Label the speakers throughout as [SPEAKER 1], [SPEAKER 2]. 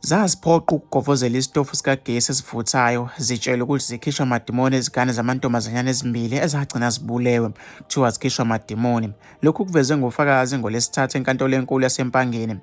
[SPEAKER 1] Zaziphoqa ukugovozela isitofu sikagesi esivuthayo zitshelwe ukuthi zikhishwa amadimoni izingane zamantombazanyana ezimbili ezagcina zibulewe. Kuthiwa zikhishwa amadimoni. Lokhu kuvezwe ngufakazi ngoLwesithathu eNkantolo eNkulu yaseMpangeni.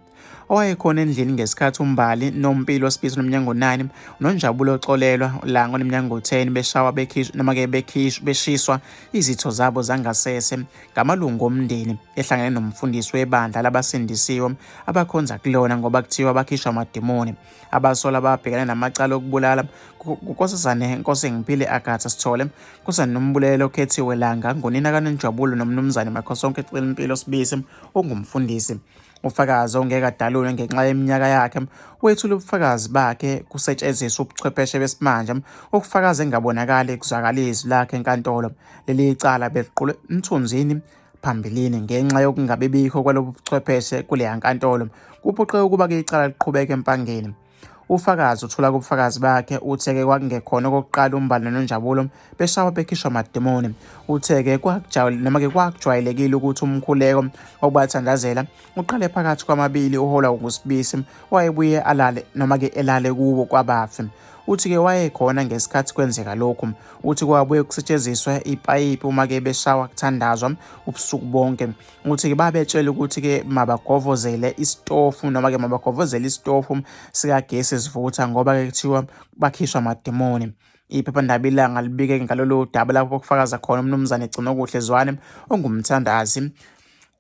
[SPEAKER 1] Owayekhona endlini ngesikhathi uMbali Nompilo Sibisi onomnyaka ngo-9 noNjabulo Xolelwa Langa oneminyaka ngo-10 beshawa bekhishwa noma-ke bekhishwa beshiswa izitho zabo zangasese ngamalungu omndeni ehlangene nomfundisi webandla labasindisiwe abakhonza kulona ngoba kuthiwa bakhishwa amadimoni. Abasolwa babhekene namacala okubulala kuNkosazane Nkosingiphile Agatha Sithole, Nkosazane Nombulelo Khethiwe Langa, ngonina kaNonjabulo noMnumzane Makhosonke Celimpilo Sibisi ongumfundisi. Ufakazi ongeke adalulwe ngenxa yeminyaka yakhe wethula ubufakazi bakhe kusetshenziswa ubuchwepheshe besimanje ukufakaza engabonakali kuzwakala izwi lakhe enkantolo. Leli cala beliqulwe emthunzini phambilini ngenxa yokungabibikho kwalobu buchwepheshe kuleya nkantolo. Kuphoqe ukuba-ke icala liqhubeke eMpangeni. Ufakazi uthula kubufakazi bakhe uthe-ke kwakungekhona okokuqala uMbali noNonjabulo beshawa bekhishwa amademoni. Uthe-ke noma-ke kwakujwayelekile ukuthi umkhuleko wokubathandazela uqale phakathi kwamabili uholwa nguSibisi owayebuye alale noma-ke elale kuwo kwabafi. Uthi-ke wayekhona ngesikhathi kwenzeka lokhu. Uthi kwabuye kusetshenziswe ipayipi uma-ke beshawa kuthandazwa ubusuku bonke. Uthi-ke babetshela ukuthi-ke mabagovozele isitofu noma-ke mabagovozele isitofu sikagesi sivutha ngoba-ke kuthiwa bakhishwa amademoni. Iphephandaba iLanga libike ngalolu daba lapho kufakaza khona uMnumzane Gcinokuhle Zwane ongumthandazi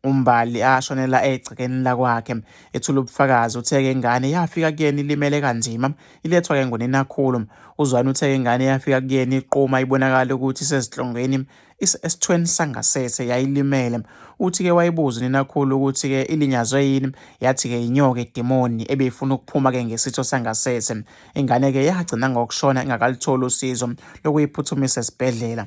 [SPEAKER 1] uMbali ashonela egcekeni lakwakhe ethula ubufakazi uthe-ke ingane yafika kuyena ilimele kanzima ilethwa-ke nguninakhulu uZwane uthe-ke ingane yafika kuyena iquma ibonakala ukuthi isezihlongweni esithweni sangasese yayilimele uthi-ke wayibuza uninakhulu ukuthi-ke ilinyazwe yini yathi-ke inyoka idimoni ebeyifuna ukuphuma-ke ngesitho sangasese ingane-ke yagcina ngokushona ingakalitholi usizo lokuyiphuthumisa esibhedlela.